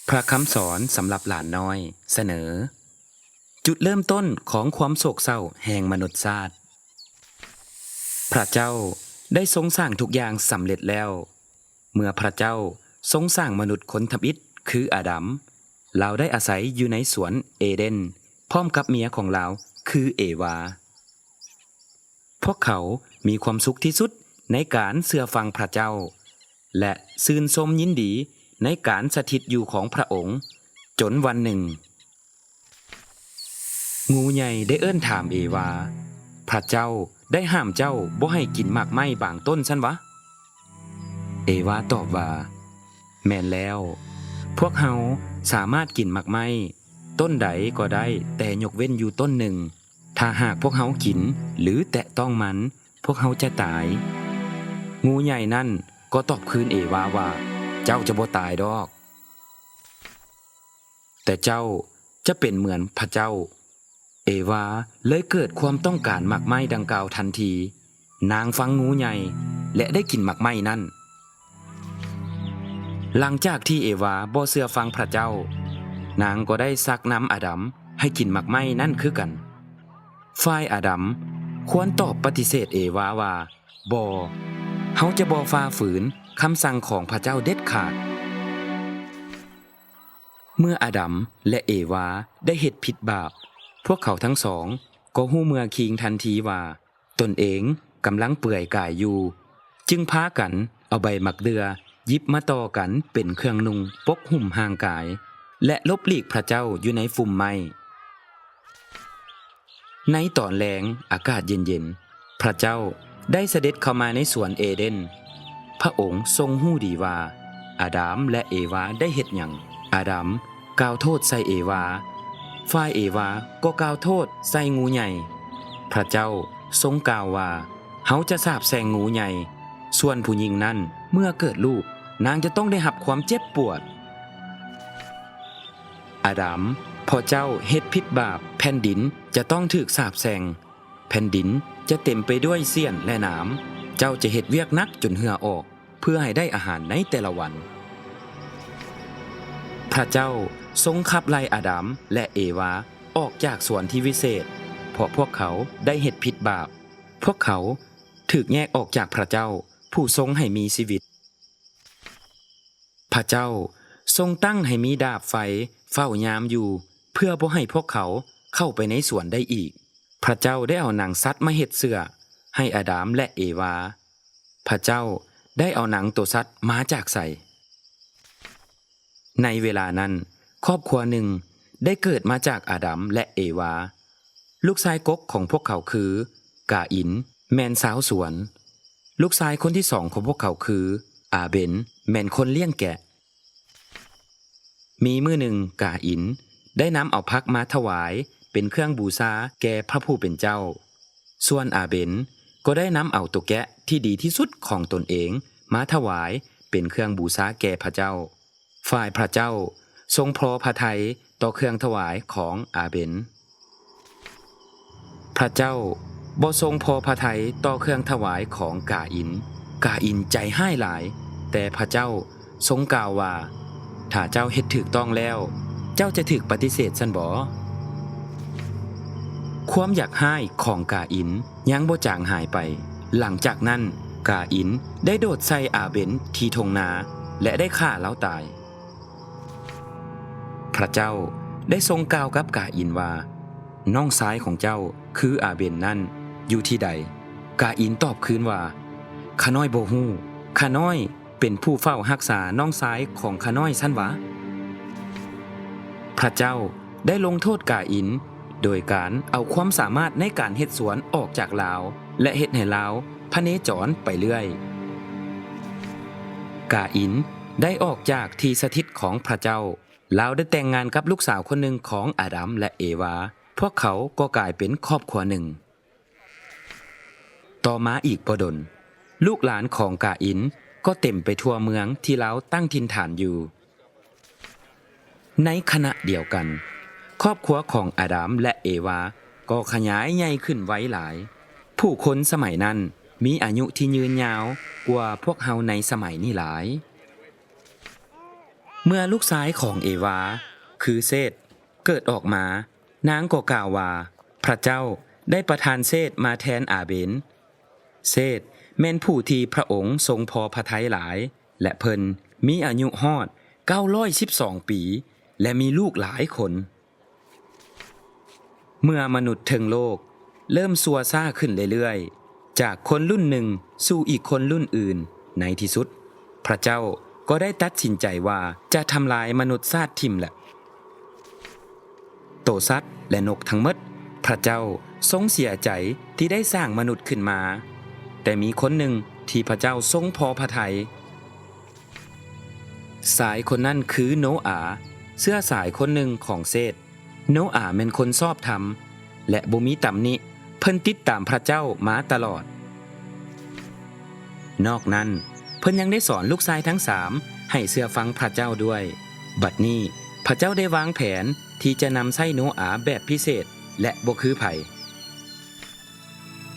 ພະຄຳສອນສຳລັບຫຼານນ້ອຍ ສະເໜີ ຈຸດເລີ່ມຕົ້ນຂອງຄວາມໂສກເສົ້າແຫ່ງມະນຸດຊາດ. ພະເຈົ້າໄດ້ຊົງສ້າງທຸກຢ່າງສຳເລັດແລ້ວ. ເມື່ອພະເຈົ້າຊົງສ້າງມະນຸດຄົນທຳອິດຄືອາດຳ, ລາວໄດ້ອາໄສຢູ່ໃນສວນເອເດນ ພ້ອມກັບເມຍຂອງລາວຄືເອວາ. ພວກເຂົາມີຄວາມສຸກທີ່ສຸດໃນການເຊື່ອຟັງພະເຈົ້າ ແລະ ຊື່ນຊົມຍິນດີໃນການສະຖິດຢູ່ຂອງພະອົງ, ຈົນວັນໜຶ່ງ, ງູໃຫຍ່ໄດ້ເອີ້ນຖາມເອວາ, ພະເຈົ້າໄດ້ຫ້າມເຈົ້າບໍ່ໃຫ້ກິນໝາກໄມ້ບາງຕົ້ນຊັ້ນຫວາ? ເອວາຕອບວ່າ, ແມ່ນແລ້ວ, ພວກເຮົາສາມາດກິນໝາກໄມ້ຕົ້ນໃດກໍໄດ້ ແຕ່ຍົກເວັ້ນຢູ່ຕົ້ນໜຶ່ງ. ຖ້າຫາກພວກເຮົາກິນ ຫຼື ແຕະຕ້ອງມັນ, ພວກເຮົາຈະຕາຍ. ງູໃຫຍ່ນັ້ນກໍຕອບຄືນເອວາວ່າ, ເຈົ້າຈະບໍ່ຕາຍດອກ, ແຕ່ເຈົ້າຈະເປັນເໝືອນພະເຈົ້າ. ເອວາເລີຍເກີດຄວາມຕ້ອງການໝາກໄມ້ດັ່ງກ່າວທັນທີ. ນາງຟັງງູໃຫຍ່ ແລະ ໄດ້ກິນໝາກໄມ້ນັ້ນ. ຫຼັງຈາກທີ່ເອວາບໍ່ເຊື່ອຟັງພະເຈົ້າ, ນາງກໍໄດ້ຊັກນຳອາດຳໃຫ້ກິນໝາກໄມ້ນັ້ນຄືກັນ. ຝ່າຍອາດຳຄວນຕອບປະຕິເສດເອວາວ່າ, ບໍ່, ເຮົາຈະບໍ່ຝ່າຝືນຄຳສັ່ງຂອງພະເຈົ້າເດັດຂາດ. ເມື່ອອາດຳ ແລະ ເອວາໄດ້ເຮັດຜິດບາບ, ພວກເຂົາທັງສອງກໍຮູ້ເມື່ອຄີງທັນທີວ່າ ຕົນເອງກຳລັງເປືອຍກາຍຢູ່, ຈຶ່ງພາກັນເອົາໃບໝາກເດື່ອຫຍິບມາຕໍ່ກັນເປັນເຄື່ອງນຸ່ງປົກຫຸ້ມຮ່າງກາຍ ແລະ ຫຼົບຫຼີກພະເຈົ້າຢູ່ໃນຟຸ່ມໄມ້. ໃນຕອນແລງອາກາດເຢັນໆ, ພະເຈົ້າໄດ້ສະເດັດເຂົ້າມາໃນສວນເອເດນ. ພະອົງຊົງຮູ້ດີວ່າອາດາມ ແລະ ເອວາໄດ້ເຮັດຫຍັງ. ອາດາມ ກ່າວໂທດໃສ່ເອວາ, ຝ່າຍເອວາກໍກ່າວໂທດໃສ່ງູໃຫຍ່. ພະເຈົ້າຊົງກ່າວວ່າ, ເຮົາຈະສາບແຊ່ງງູໃຫຍ່, ສ່ວນຜູ້ຍິງນັ້ນ ເມື່ອເກີດລູກ, ນາງຈະຕ້ອງໄດ້ຮັບຄວາມເຈັບປວດ. ອາດາມ, ເພາະເຈົ້າເຮັດຜິດບາບ, ແຜ່ນດິນຈະຕ້ອງຖືກສາບແຊ່ງ, ແຜ່ນດິນຈະເຕັມໄປດ້ວຍເສ້ຽນ ແລະ ໜາມ, ເຈົ້າຈະເຮັດວຽກໜັກຈົນເຫື່ອອອກ ເພື່ອໃຫ້ໄດ້ອາຫານໃນແຕ່ລະວັນ. ພະເຈົ້າຊົງຂັບໄລ່ອາດາມ ແລະ ເອວາອອກຈາກສວນທີ່ວິເສດ, ເພາະພວກເຂົາໄດ້ເຮັດຜິດບາບ. ພວກເຂົາຖືກແຍກອອກຈາກພະເຈົ້າ, ຜູ້ຊົງໃຫ້ມີຊີວິດ. ພະເຈົ້າຊົງຕັ້ງໃຫ້ມີດາບໄຟເຝົ້າຍາມຢູ່, ເພື່ອບໍ່ໃຫ້ພວກເຂົາເຂົ້າໄປໃນສວນໄດ້ອີກ. ພະເຈົ້າໄດ້ເອົາໜັງສັດມາເຮັດເສື້ອໃຫ້ອາດາມ ແລະ ເອວາ. ພະເຈົ້າໄດ້ເອົາໜັງໂຕສັດມາຈາກໃສ? ໃນເວລານັ້ນ, ຄອບຄົວໜຶ່ງໄດ້ເກີດມາຈາກອາດາມ ແລະ ເອວາ. ລູກຊາຍກົກຂອງພວກເຂົາຄື ກາອິນ ແມ່ນຊາວສວນ. ລູກຊາຍຄົນທີສອງຂອງພວກເຂົາຄື ອາເບນ ແມ່ນຄົນລ້ຽງແກະ. ມີມື້ໜຶ່ງ ກາອິນໄດ້ນຳເອົາຜັກມາຖວາຍເປັນເຄື່ອງບູຊາແກ່ພະຜູ້ເປັນເຈົ້າ. ສ່ວນອາເບນກໍໄດ້ນຳເອົາໂຕແກະທີ່ດີທີ່ສຸດຂອງຕົນເອງມາຖວາຍເປັນເຄື່ອງບູຊາແກ່ພະເຈົ້າ. ຝ່າຍພະເຈົ້າຊົງພໍພະໄທຕໍ່ເຄື່ອງຖວາຍຂອງອາເບນ. ພະເຈົ້າບໍ່ຊົງພໍພະໄທຕໍ່ເຄື່ອງຖວາຍຂອງກາອິນ. ກາອິນໃຈຮ້າຍຫຼາຍ, ແຕ່ພະເຈົ້າຊົງກ່າວວ່າ, ຖ້າເຈົ້າເຮັດຖືກຕ້ອງແລ້ວ, ເຈົ້າຈະຖືກປະຕິເສດຊັ້ນບໍ? ຄວາມຢາກຮ້າຍຂອງກາອິນຍັງບໍ່ຈາງຫາຍໄປ. ຫຼັງຈາກນັ້ນ, ກາອິນໄດ້ໂດດໃສ່ອາເບນທີ່ທົ່ງນາ ແລະ ໄດ້ຂ້າລາວຕາຍ. ພະເຈົ້າໄດ້ຊົງກ່າວກັບກາອິນວ່າ, ນ້ອງຊາຍຂອງເຈົ້າຄືອາເບນນັ້ນຢູ່ທີ່ໃດ? ກາອິນຕອບຄືນວ່າ, ຂ້ານ້ອຍບໍ່ຮູ້. ຂ້ານ້ອຍເປັນຜູ້ເຝົ້າຮັກສານ້ອງຊາຍຂອງຂ້ານ້ອຍຊັ້ນຫວາ? ພະເຈົ້າໄດ້ລົງໂທດກາອິນໂດຍການເອົາຄວາມສາມາດໃນການເຮັດສວນອອກຈາກລາວ ແລະ ເຮັດໃຫ້ລາວພະເນຈອນໄປເລື້ອຍ. ກາອິນໄດ້ອອກຈາກທີ່ສະຖິດຂອງພະເຈົ້າ. ລາວໄດ້ແຕ່ງງານກັບລູກສາວຄົນໜຶ່ງຂອງອາດຳ ແລະ ເອວາ. ພວກເຂົາກໍກາຍເປັນຄອບຄົວໜຶ່ງ. ຕໍ່ມາອີກບໍ່ດົນ, ລູກຫຼານຂອງກາອິນກໍເຕັມໄປທົ່ວເມືອງທີ່ລາວຕັ້ງຖິ່ນຖານຢູ່. ໃນຂະນະດຽວກັນ, ຄອບຄົວຂອງອາດຳ ແລະ ເອວາກໍຂະຫຍາຍໃຫຍ່ຂຶ້ນໄວຫຼາຍ. ຜູ້ຄົນສະໄໝນັ້ນມີອາຍຸທີ່ຍືນຍາວກວ່າພວກເຮົາໃນສະໄໝນີ້ຫຼາຍ. ເມື່ອລູກຊາຍຂອງເອວາ ຄືເຊດ ເກີດອອກມາ, ນາງກໍກ່າວວ່າ ພະເຈົ້າໄດ້ປະທານເຊດມາແທນອາເບນ. ເຊດແມ່ນຜູ້ທີ່ພະອົງຊົງພໍພະໄທຫຼາຍ ແລະ ເພິ່ນມີອາຍຸຮອດເກົ້າຮ້ອຍສິບສອງປີ ແລະ ມີລູກຫຼາຍຄົນ. ເມື່ອມະນຸດເທິງໂລກເລີ່ມຊົ່ວຊ້າຂຶ້ນເລື້ອຍໆ ຈາກຄົນລຸ້ນໜຶ່ງສູ່ອີກຄົນລຸ້ນອື່ນ, ໃນທີ່ສຸດ ພະເຈົ້າກໍໄດ້ຕັດສິນໃຈວ່າຈະທຳລາຍມະນຸດຊາດຖິ້ມແຫຼະ. ໂຕສັດ ແລະ ນົກທັງໝົດ, ພະເຈົ້າຊົງເສຍໃຈທີ່ໄດ້ສ້າງມະນຸດຂຶ້ນມາ, ແຕ່ມີຄົນໜຶ່ງທີ່ພະເຈົ້າຊົງພໍພະໄທ. ຊາຍຄົນນັ້ນຄືໂນອາ, ເຊື້ອສາຍຄົນໜຶ່ງຂອງເຊດ. ໂນອາແມ່ນຄົນຊອບທຳ ແລະ ບໍ່ມີຕຳໜິ, ເພິ່ນຕິດຕາມພະເຈົ້າມາຕະຫຼອດ. ນອກນັ້ນ, ເພິ່ນຍັງໄດ້ສອນລູກຊາຍທັງສາມໃຫ້ເຊື່ອຟັງພະເຈົ້າດ້ວຍ. ບັດນີ້ ພະເຈົ້າໄດ້ວາງແຜນທີ່ຈະນຳໃຊ້ໂນອາແບບພິເສດ ແລະ ບໍ່ຄືໃຜ.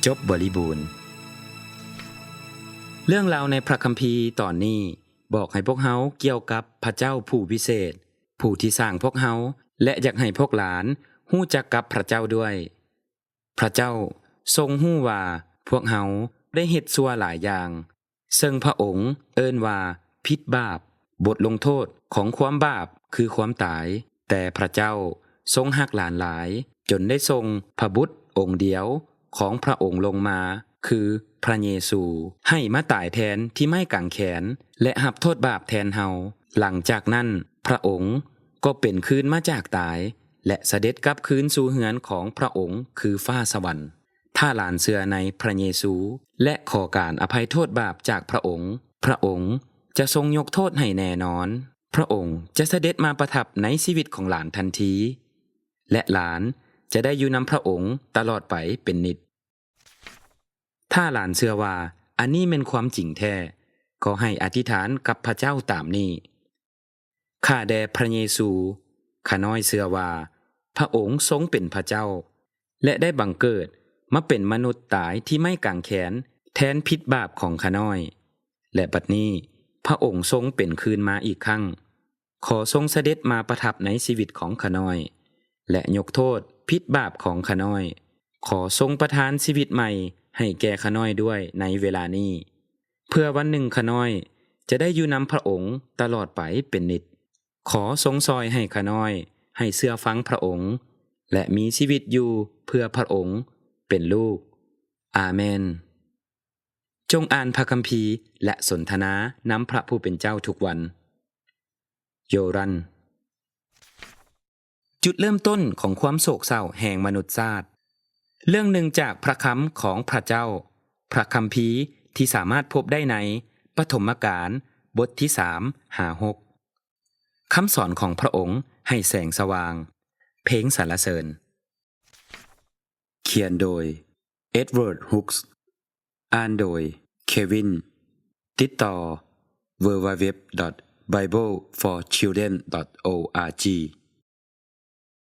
ຈົບບໍລິບູນ. ເລື່ອງລາວໃນພະຄຳພີຕອນນີ້ ບອກໃຫ້ພວກເຮົາກ່ຽວກັບພະເຈົ້າຜູ້ວິເສດ, ຜູ້ທີ່ສ້າງພວກເຮົາ ແລະ ຢາກໃຫ້ພວກຫຼານຮູ້ຈັກກັບພະເຈົ້າດ້ວຍ. ພະເຈົ້າຊົງຮູ້ວ່າພວກເຮົາໄດ້ເຮັດຊົ່ວຫຼາຍຢ່າງ, ເຊິ່ງພະອົງເອີ້ນວ່າຜິດບາບ, ບົດລົງໂທດຂອງຄວາມບາບຄືຄວາມຕາຍ. ແຕ່ພະເຈົ້າຊົງຮັກຫຼານຫຼາຍ, ຈົນໄດ້ສົ່ງພະບຸດອົງດຽວຂອງພະອົງລົງມາ, ຄືພະເຢຊູ, ໃຫ້ມາຕາຍແທນທີ່ໄມ້ກາງແຂນ ແລະ ຮັບໂທດບາບແທນເຮົາ. ຫຼັງຈາກນັ້ນ, ພະອົງກໍເປັນຄືນມາຈາກຕາຍ ແລະ ສະເດັດກັບຄືນສູ່ເຮືອນຂອງພະອົງຄືຟ້າສະຫວັນ. ຖ້າຫຼານເຊື່ອໃນພະເຢຊູ ແລະ ຂໍການອະໄພໂທດບາບຈາກພະອົງ, ພະອົງຈະຊົງຍົກໂທດໃຫ້ແນ່ນອນ. ພະອົງຈະສະເດັດມາປະທັບໃນຊີວິດຂອງຫຼານທັນທີ ແລະ ຫຼານຈະໄດ້ຢູ່ນຳພະອົງຕະຫຼອດໄປເປັນນິດ. ຖ້າຫຼານເຊື່ອວ່າອັນນີ້ແມ່ນຄວາມຈິງແທ້, ກໍໃຫ້ອະທິຖານກັບພະເຈົ້າຕາມນີ້. ຂ້າແດ່ພະເຢຊູ, ຂ້ານ້ອຍເຊື່ອວ່າພະອົງຊົງເປັນພະເຈົ້າ ແລະ ໄດ້ບັງເກີດມາເປັນມະນຸດຕາຍທີ່ໄມ້ກາງແຂນແທນຜິດບາບຂອງຂ້ານ້ອຍ, ແລະ ບັດນີ້ພະອົງຊົງເປັນຄືນມາອີກຄັ້ງ. ຂໍຊົງສະເດັດມາປະທັບໃນຊີວິດຂອງຂ້ານ້ອຍ ແລະ ຍົກໂທດຜິດບາບຂອງຂ້ານ້ອຍ. ຂໍຊົງປະທານຊີວິດໃໝ່ໃຫ້ແກ່ຂ້ານ້ອຍດ້ວຍໃນເວລານີ້, ເພື່ອວັນໜຶ່ງຂ້ານ້ອຍຈະໄດ້ຢູ່ນຳພະອົງຕະຫຼອດໄປເປັນນິດ. ຂໍຊົງຊ່ອຍໃຫ້ຂ້ານ້ອຍໃຫ້ເຊື່ອຟັງພະອົງ ແລະ ມີຊີວິດຢູ່ເພື່ອພະອົງເປັນລູກ. ອາເມນ. ຈົ່ງອ່ານພະຄຳພີ ແລະ ສົນທະນານຳພະຜູ້ເປັນເຈົ້າທຸກວັນ. ໂຢຣັນ. ຈຸດເລີ່ມຕົ້ນຂອງຄວາມໂສກເສົ້າແຫ່ງມະນຸດຊາດ. ເລື່ອງໜຶ່ງຈາກພະຄຳຂອງພະເຈົ້າ, ພະຄຳພີທີ່ສາມາດພົບໄດ້ໃນປະຖົມມະການ ບົດທີສາມຫາຫົກ. ຄຳສອນຂອງພະອົງໃຫ້ແສງສະຫວ່າງ. ເພງສັນລະເສີນ. ຂຽນໂດຍ Edward Hooks. ອ່ານໂດຍ Kevin. ຕິດຕໍ່ www.bibleforchildren.org.